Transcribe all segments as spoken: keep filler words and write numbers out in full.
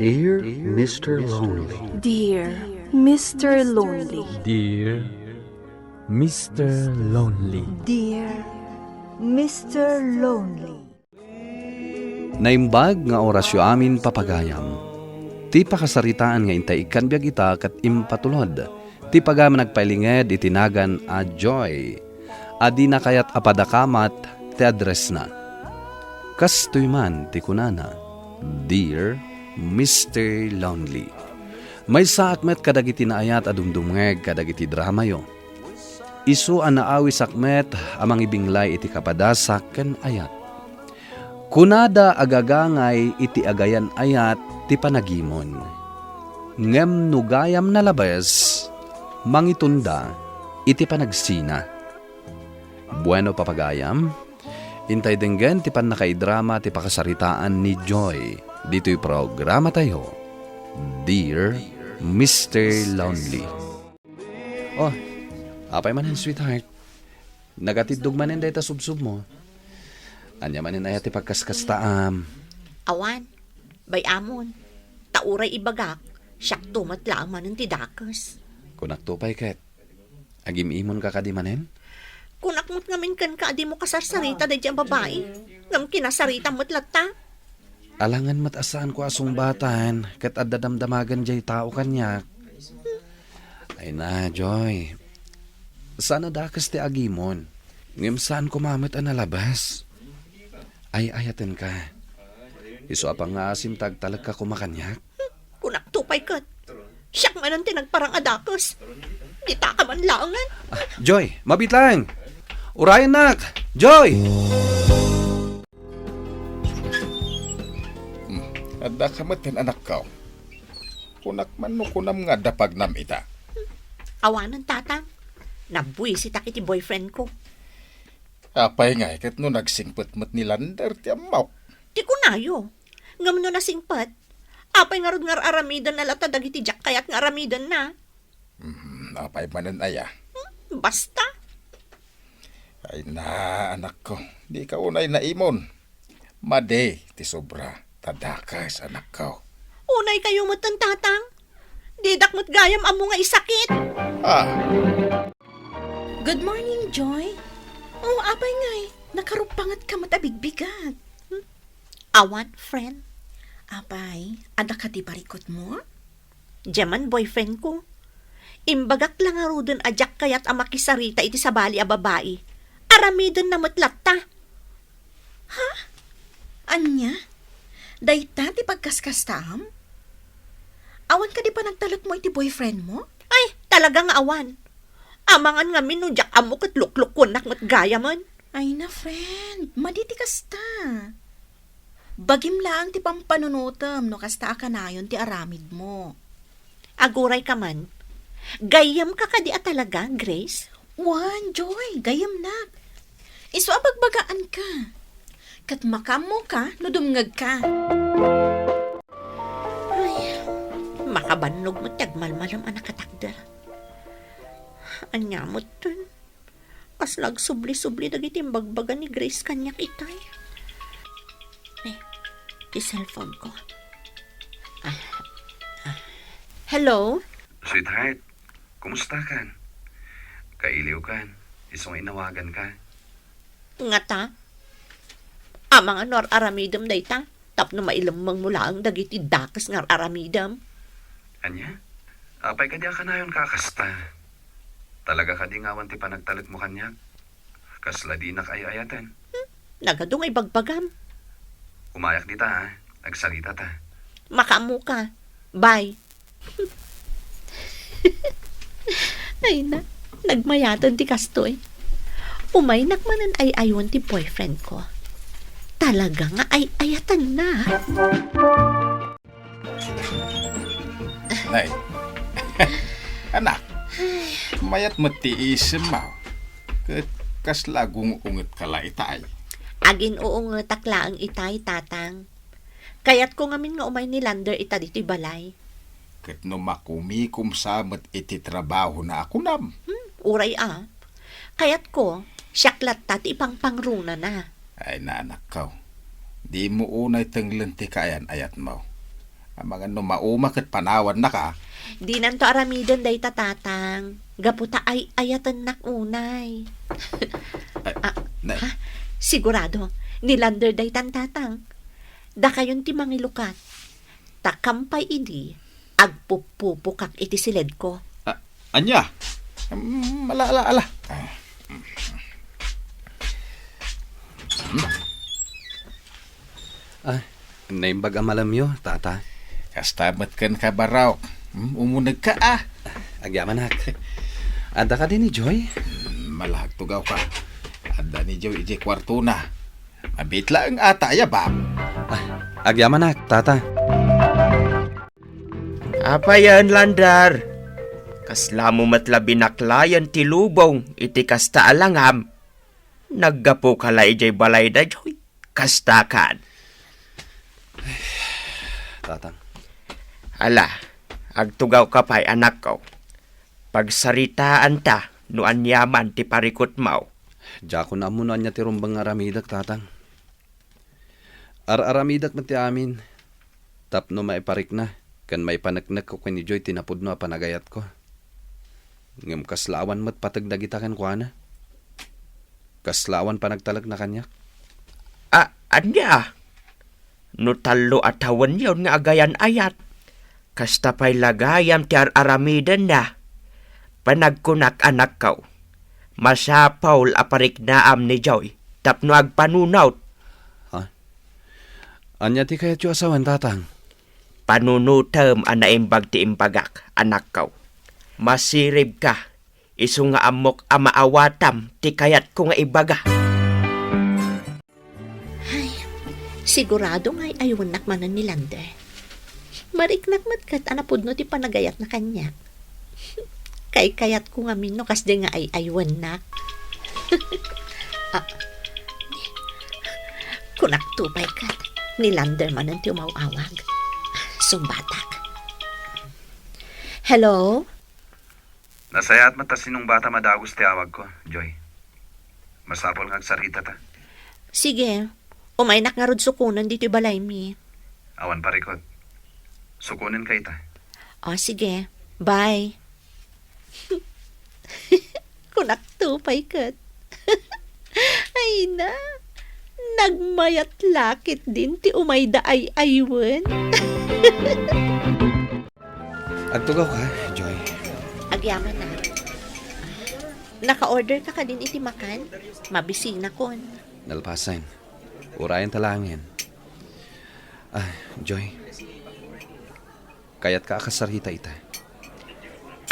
Dear Mister Lonely. Dear Mister Lonely. Dear Mister Lonely. Dear Mister Lonely. Naimbag nga orasyo amin, papagayam. Ti pakasaritaan nga intay ikkan biag ita ket impatulod ti pagayam nagpailinged iti nagan a Joy a dina kayat a padakamat ti addressna. Kastoy man ti kunana, "Dear Mister Lonely, maysaak met kadagiti naayat a dumdumngeg kadagiti dramayo. Isu a naawisak met a mangibinglay iti kapadasak ken ayat. Kunada a gagangay iti agayan-ayat ti panagimon. Ngem no gayam nalabes, mangitunda iti panagsina." Bueno, papagayam, intay denggen ti pannakaidrama ti pakasaritaan ni Joy ditoy programatayo, Dear Mister Lonely. Oh, apay manen, sweetheart? Nagatiddog manen dayta subsubmo? Ania manen aya ti pagkaskasta, am? Awan, bay-amon. Ta uray ibagak, siakto met laeng manen ti dakes. Kunakto pay ket, agim-imonka kadi manen? Kunak met ngamin kenka a dimo kasarsarita daydiay a babai, ngem kinasarita met latta. Alangan met a saanko a sungbatan ket adda damdamagen diay tao kaniak. Ay na, Joy. Saan a dakes ti agimon, ngem saan koma met a nalabes. Ay-ayatenka. Isu a pangngaasim ta agtalekka koma kaniak. Kunakto pay ket, siak manen ti nagparang a dakes. Ditaka man laengen. Ah, Joy, mabitlang! Urayennak! Joy! Hmm, addaka met ken, anakko. Kunak man no kunam nga adda pagnam ita. Awanen, Tatang. Nabuisitak iti boyfriend ko. Apay ngay ket no nagsingpet met ni Lander ti ammok? Ti kunayo. Ngem no nasingpet, apay ngarud nga ar-aramidenna latta dagiti diak kayat nga aramidenna? Hmm, apay manen aya? Hmm, basta. Ay na, anakko, dika unay naimon. Madi ti sobra, ta dakes, anakko. Unay kayo metten, Tatang. Didak met gayam ammo nga isakit. Ah. Good morning, Joy. Oh, apay ngay, nakaruppanget ka met a bigbigat. Hmm? Awan, friend. Apay, adda kadi barikotmo? Diay man boyfriend ko. Imbagak la ngaruden a diak kayat a makisarita iti sabali a babai. Aramidenna met latta. Ha? Ania? Dayta ti pagkaskastaam? Awan kadi panagtalekmo iti boyfriendmo? Ay, talaga nga awan. Amangan ngamin no diak ammo ket luklukkuennak met gayamen. Ay na, friend, madi ti kasta. Bagim laeng ti pampanunotem no kasta a kanayon ti aramidmo. Aguray ka man. Gayyemka kadi a talaga, Grace? Wen, Joy, gayyemnak. Isu a bagbagaanka. Ket makaammoka no dumngegka. Ay, makabannog met ti agmalmalem a nakatakder. Ania metten? Kasla agsubli-subli dagiti imbagbaga ni Grace kaniak itay. Eh, ti cellphone ko. Ah, ah. Hello? Sweetheart, kumusta kan? Kailiw kan, isu nga inawagan ka. Ngata? Amangan no ar-aramidem dayta, tapno mailemmengmo laeng dagiti dakes nga ar-aramidem. Ania? Apay kadi a kanayonka a kasta? Talaga kadi nga awan ti panagtalekmo kaniak? Kasla dinak ay-ayaten. Hmm, nagadu nga ibagbagam. Umayak dita, ha? Agsaritata. Makaammoka. Bye. Ay na, nagmayaten ti kastoy. Umaynak manen ay-aywan ti boyfriend ko. Talaga nga ay-ayatenna. Nay. Anak, mayat met ti isemmo. Ket kasla agung-ungetka la itay? Agin-uungetak laeng itay, Tatang. Kayatko ngamin nga umay ni Lander ita ditoy balay. Ket no makumikom sa met iti trabahona a kunam? Hmm, uray a. Kayatko, siak latta ti ipangpangrunana. Ay, naanakko. Dimo unay tenglen ti kaayan-ayatmo. Amangan no mauma ket panawannaka. Dinanto aramiden dayta, Tatang. Gapu ta ay-ayatennak unay. Ay, Ah, na- ha? Sigurado, ni Lander daytan, Tatang. Dakayon ti mangilukat. Ta kampay idi, agpuppupokak iti siledko. Ah, ania? Mm, ala, ala, ala. Ah. Ah, naimbag a malamyo, Tata. Kasta met kenka, Barok. Hmm, umunegka, ah. Agyamanak. Adda kadi ni Joy? Hmm, malagtugawka. Adda ni Joy idiay kuartona. Mabiit laeng ata, aya, Bab? Ah, agyamanak, Tata. Apayen, Lander? Kasla mo met la binaklayen ti lubong iti kasta a langam? Naggapuka la idiay balay da Joy. Kasta kan. Tatang. Ala, agtugawka pay, anakko. Pagsaritaanta no aniaman ti parikutmo. Diakon ammo no ania ti rumbeng nga aramidek, Tatang. Ar-aramidek met ti amin tapno maiparikna ken maipaneknekko ken ni Joy ti napudno a panagayatko. Ngem kasla awan met pateg dagita kenkuana. Kasla awan panagtalekna kaniak. A, ania? No tallo a tawenyon nga agayan-ayat, kasta pay la gayam ti ar-aramidenna. Panagkunak, anakko, masapul a pariknaam ni Joy tapno agpanunot. Ha? Ania ti kayatyo a sawen, Tatang? Panunotem a naimbag ti imbagak, anakko. Masiribka, isu nga ammok a maawatam ti kayatko nga ibaga. Ay, sigurado nga ay-aywennak manen ni Lander. Mariknak met ket a napudno ti panagayatna kaniak. Kaykayatko ngamin no kasdi nga ay-aywennak. Ah, kunakto pay ket ni Lander manen ti umaw-awag. Sumbatak. Hello? Nasayaat met ta sinungbatam a dagus ti awagko, Joy. Masapul nga agsaritata. Sige. Umaynak ngarud sukonen ditoy balaymi. Awan parikut. Sukonenka ita. O, sige. Bye. Kunakto pay ket. Ay na, nagmayat la ketdin ti umayda ay-aywen. Agtugawka, Joy. Agyamanak. Naka-order ka kadin iti makan? Mabisinakon. Nalpasen. Urayenta laengen. Ah, Joy. Kayatka a kasarita ita.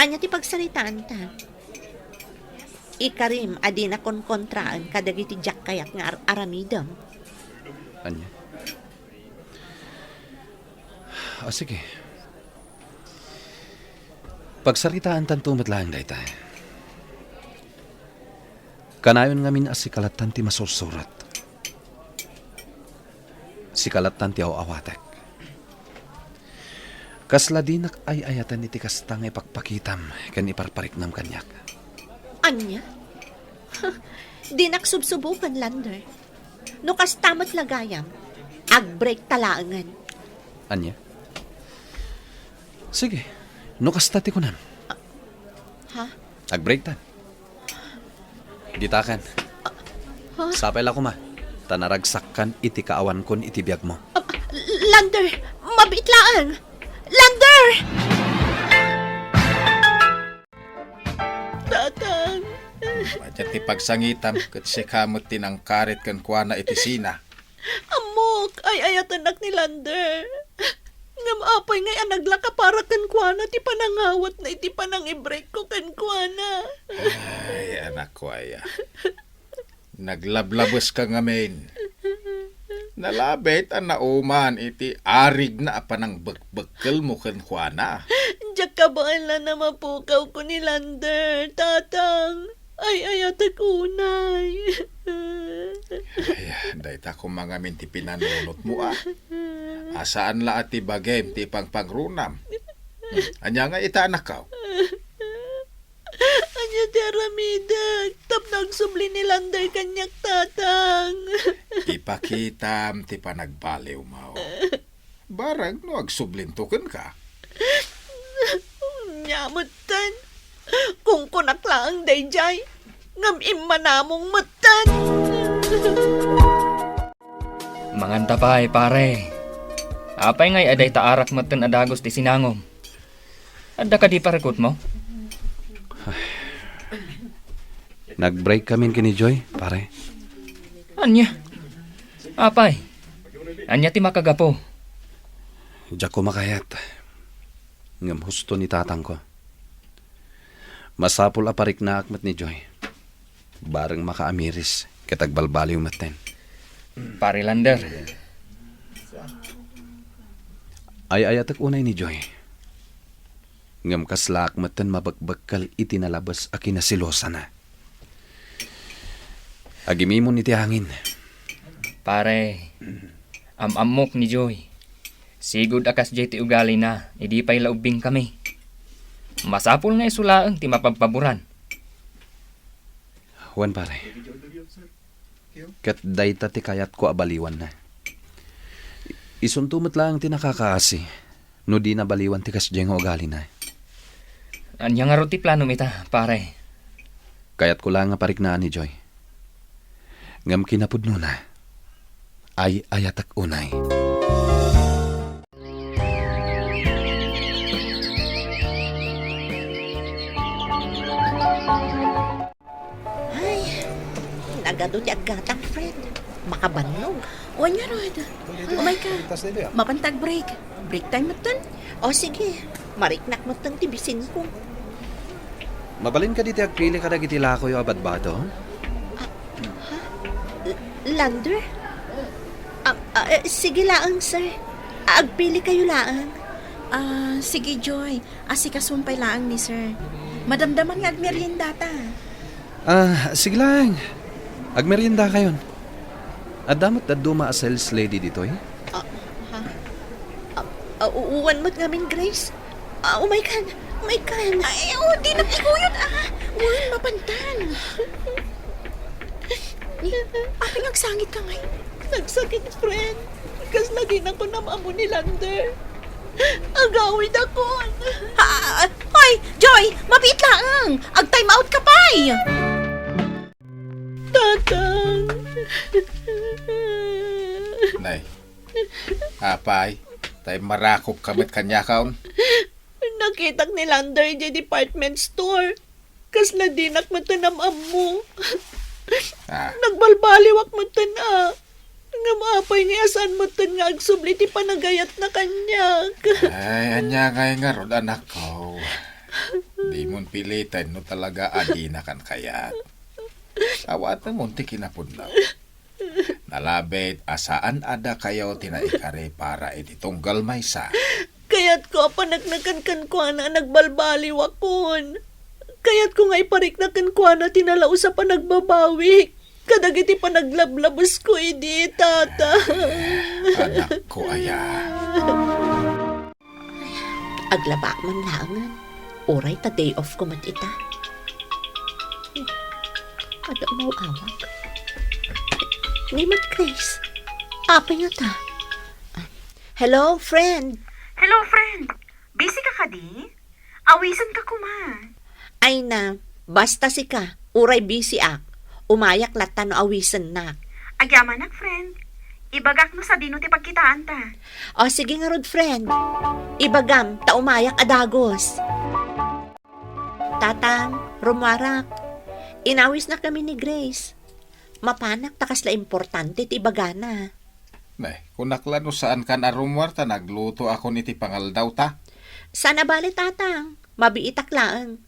Ania ti pagsaritaanta? Ikarim a dinakon kontraen kadagiti diak kayat nga ar-aramidem. Ania? Ah, sige. Pagsaritaantanto met laeng dayta. Kanayon ngamin a sika lattan ti masursurat. Sika lattan ti aw-awatek. Kasla dinak ay-ayaten iti kasta nga ipakpakitam ken iparpariknam kaniak. Ania? Dinak subsuboken, Lander. No kasta met la gayam, agbreakta laengen. Ania? Sige, no kasta ti kunam. Ha? Agbreaktan. Ditakan. Ha? Sapay la koma, ta naragsakkan iti kaawankon iti biagmo. Ah, Lander, mabiit laeng! Lander! Tatang. Ania ti pagsangitam ket sika met ti nangkarit kenkuana iti sina? Ammok, ay-ayatennak ni Lander. Ngem apay ngay a naglaka para kenkuana ti panangawatna iti panangibreakko kenkuana? Ay, anakko aya. Naglablabeska ngamin. Nalabit a nauman iti arigna a panangbekbekkelmo kenkuana. Diak kabaelan a mapukawko ni Lander, Tatang. Ay-ayatek unay. Ay, dayta koma ngamin ti pinanunotmo, a. A saan la a ti bagim ti ipangpangrunam. Ania nga ita, anakko? Ania ti aramidek tapno agsubli ni Lander kaniak, Tatang? Ipakitam ti panagbaliwmo. Barang no agsublinto kenka. Ania metten. Kunkunak laeng daydiay, ngem immanamong metten. Manganta pay, pare. Apay ngay a dayta arak metten a dagus ti sinangom? Adda kadi parikutmo? Nag-break kamin ken ni Joy, pare. Ania? Apay, ania ti makagapu? Diakko makayat. Ngem husto ni tatangko. Masapul a pariknaak met ni Joy. Bareng makaamiris ket agbalbaliw metten. Pare Lander. Ay-ayatek unay ni Joy. Ngem kaslaak metten mabekbekkel iti nalabes a kinaselosana. Agimimon iti hangin. Pare, am-ammok ni Joy. Sigud a kasdiay ti ugalina, idi pay la ubbingkami. Masapul nga isu laeng ti mapabpaboran. Wen, pare. Ket dayta ti kayatko a baliwanna. Isunto met laeng ti nakakaasi no dina baliwan ti kasdiay nga ugalina. Ania ngarud ti planom ita, pare? Kayatko laeng a pariknaan ni Joy. Ngem kinapudnona, ay-ayatek unay. Ay, nagadu ti aggatang, friend. Makabannog. Wen ngarud. Umayka. Mapanta ag-break. Break time metten. O, sige. Mariknak metten ti bisinko. Mabalin kadi ti agpili kadagiti lakoyo a badbado? Ah, ha? L-, Lander? Ah, ah, eh, sige laeng, sir. Agpili kayo laeng. Ah, sige, Joy. Asikasom pay laeng ni sir. Madamdaman nga agmeriendata. Ah, sige laeng. Agmeriendakayon. Adda met dadduma a sales lady ditoy? Ah, ha? Ah, ah, u-, uwan met ngamin, Grace. Ah, umaykan. Umaykan. Ay, oh, dinak iguyod, ah. Uwan, mapantan. Ni, apay nga agsangitka ngay? Nagsakit, friend. Kasla dinakon am-ammo ni Lander. Agawidakon. Ah, hoy, Joy, mabiit laeng. Ag-time out ka pay. Tatang. Nay, apay, tay marakop ka met kaniakon? Nakitak ni Lander idiay department store. Kasla dinak metten am-ammo. Ah. Nagbalbaliwak metten a. Ngem apay nga saan metten nga agsubli ti panagayatna kaniak? Ay, ania ngay ngarud, anakko? Dimon piliten no talaga a dinakan kayat. Awatemon ti kinapudno. Nalabit a saan a dakayo ti naikari para iti tunggal maysa. Kayatko a paneknekan kenkuana a nagbalbaliwakon. Kayatko nga iparikna kenkuana ti nalaus a panagbabawik kadagiti panaglablabesko idi, Tata. Anakko aya. Aglabaak man laengen. Uray ta day off ko met ita. Adda umaw-awag. Ni met Grace. Apay ngata? Hello, friend. Hello, friend. Busy ka kadi? Awisen ka koma. Ay na, basta sika, uray busy ak. Umayak latta no awisennak. Agyamanak, friend. Ibagak no sadino ti pagkitaanta. O, sige ngarud, friend. Ibagam, ta umayak a dagus. Tatang, rummuarak. Inawisnak kami ni Grace. Mapanak ta kasla importante ti ibagana. Nay, kunak la no saankan a rummuar ta naglutoakon iti pangaldawta. Saan a bale, Tatang. Mabiitak laeng.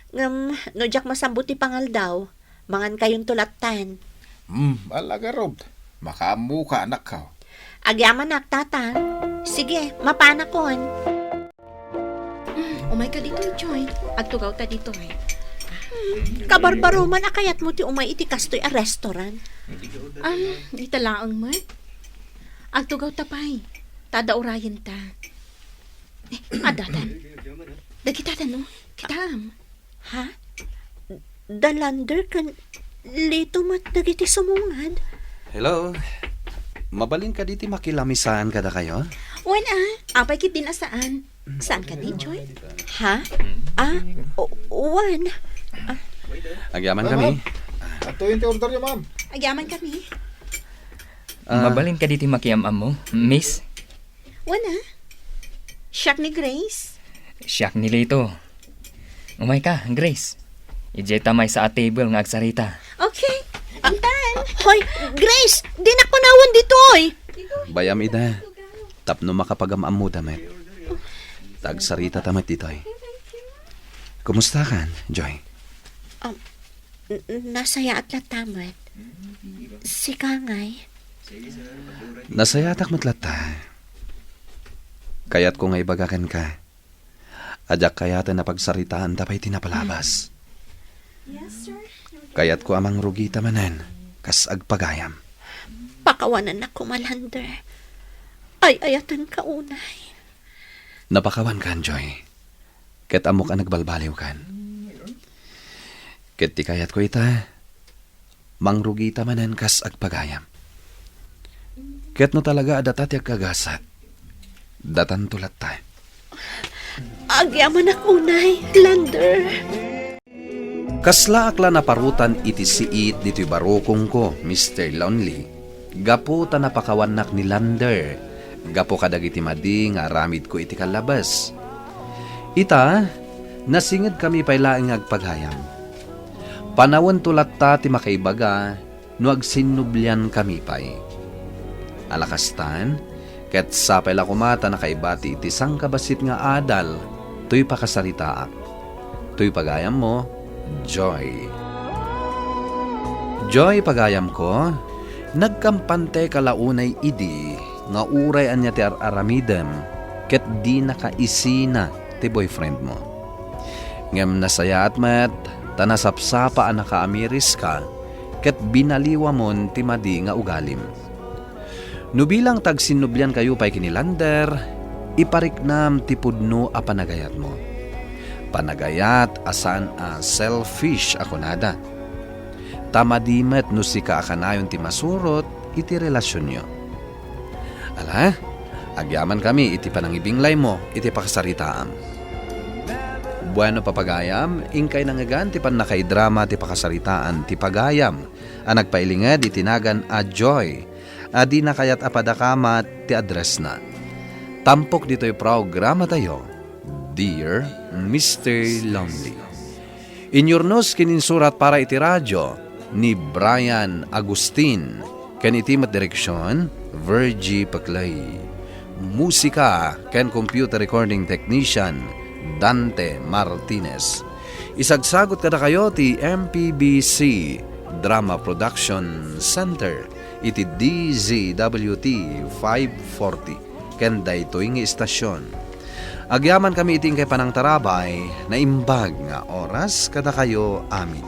Ngem, no diak masambut ti pangaldaw, mangankayonto lattan. Hmm, ala ngarud. Makaammoka, anakko. Agyamanak, Tatang. Sige, mapanakon. Mm, umayka ditoy, Joy. Agtugawta ditoy. Kabarbaroman a kayatmo ti umay iti kastoy a restaurant. Um, ita laeng met. Agtugawta pay. Ta adda urayenta. Eh, adda, adda. Dagita, adda, no? Kitaem. Ha? Da Lander ken Lito met dagiti sumungad? Hello? Mabalin kadi ti makilamisaan kadakayo? Wen, ah. Apay ketdin a saan? Saan kadi, Joy? Ha? Ah, o-, wen. Ah. Agyaman kami. Ma'am. Adtoyen ti order niyo, ma'am. Agyaman kami. Ah. Mabalin kadi ti makiam-ammo, miss? Wen, ah. Siak ni Grace. Siak ni Lito. Umayka, Grace. Idiay ta maysa a table nga agsarita. Okay. Intan. Hoy, Grace, dinak kunawan ditoy. Bay-am ida. Tapno makapagam-ammoda met. Ta agsaritata met ditoy. Kumustakan, Joy? Um, n-, nasayaat latta met. Sika ngay? Nasayaatak met latta. Kayatko nga ibaga kenka a diak kayaten a pagsaritaanta pay ti napalabas. Kayatko a mangrugita manen kas agpagayam. Pakawanennak koma, Lander. Ay-ayatenka unay. Napakawankan, Joy. Ket ammok a nagbalbaliwkan. Ket ti kayatko ita, mangrugita manen kas agpagayam. Ket no talaga a data ti agkagasat, datanto latta. Agyamanak unay, Lander. Kaslaak la naparutan iti siit ditoy barukongko, Mister Lonely, gapu ta napakawannak ni Lander, gapu kadagiti madi nga aramidko iti kallabes. Ita, nasingedkami pay laeng nga agpagayam. Panawento latta ti makaibaga no agsinnubliankami pay. Ala kastan, ket sapay la koma ta nakaibati iti sangkabassit nga adal toy pakasaritaak. Toy pagayammo, Joy. Joy, pagayamko, nagkampanteka la unay idi nga uray ania ti ar-aramidem ket dinaka isina ti boyfriendmo. Ngem nasayaat met ta nasapsapa a nakaamiriska ket binaliwamon ti madi nga ugalim. No bilang ta agsinnubliankayo pay ken ni Lander, ipariknam ti pudno a panagayatmo. Panagayat a saan a selfish a kunada. Ta madi met no sika a kanayon ti masurot iti relasionyo. Ala, agyamankami iti panangibinglaymo iti pakasaritaam. Bueno, papagayam, inkay nangngegan ti pannakaidrama ti pakasaritaan ti pagayam a nagpailinged iti nagan a Joy a di nakayat a padakamat ti addressna. Tampok ditoy programatayo, Dear Mister Lonely. Inyurnos ken insurat para iti radio ni Brian Agustin, ken iti met direksion, Virgie Peclay. Musika ken computer recording technician, Dante Martinez. Isagsagut kadakayo ti M P B C Drama Production Center iti D Z W T five forty ken daytoy nga istasyon. Agyamankami iti inkay panangtarabay, naimbag nga oras kadakayo amin.